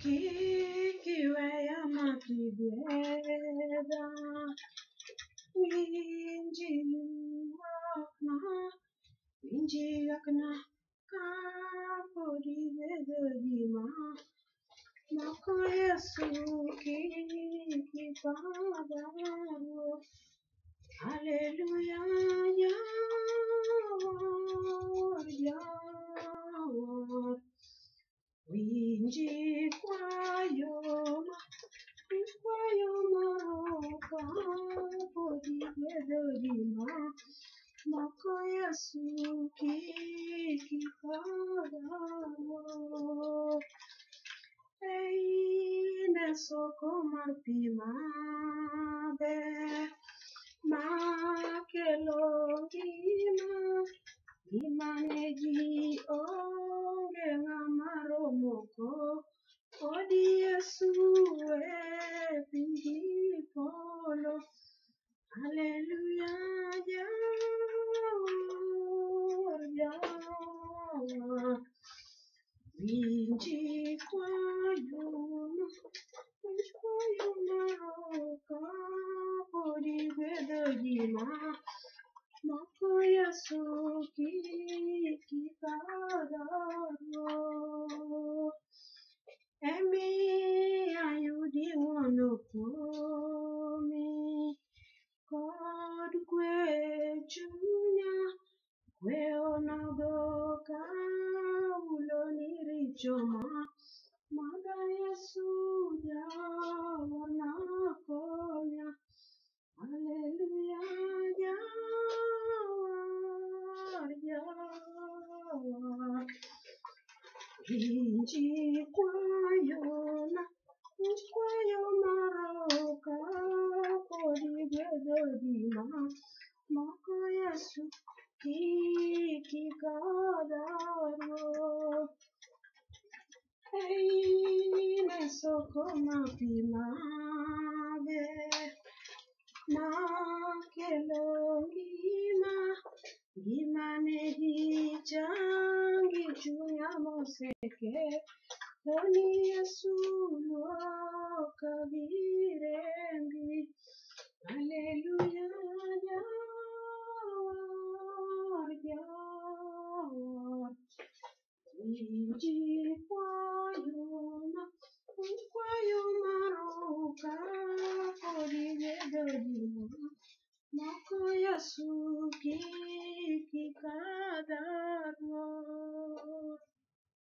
Kik iweya makigwedha, winji ywakna, winji ywakna kapod igwedho ji ma moko. Yesu kik ipadha Ruoth. Haleluya, jawar, jawar. Winji kwayo ma, winj kwayo ma kapod igwedho ji ma moko. Yesu kik ipadha Ruoth. In e soko mar pi maber makelo ngima, ngima ne ji onge ng'ama romo kodi Yesu e piny gi polo. Haleluya, jawar, jawar. Winji kwayo ma, winj kwayo mara kapod igwedho ji ma moko. Yesu kik ipadha Ruoth. Emiya ayudi ng'wono kuomi kod kwe chunya, kwe onogo kaulo ni richo ma maga. Yesu jawarna konya. Haleluya, jawar, jawar. Winji kwayona, winj kwayo mara kapod igwedho ji ma moko. Yesu kik ikadha Ruoth. In e soko mar pi maber makelo ngima, ngima ne ji changi chunya moseke. Thoni Yesu luoka gi rembi. Haleluya, jawar, jawar. Winji kwayo ma, winj kwayo mara kapod igwedho ji ma moko. Yesu kik ikadha Ruoth.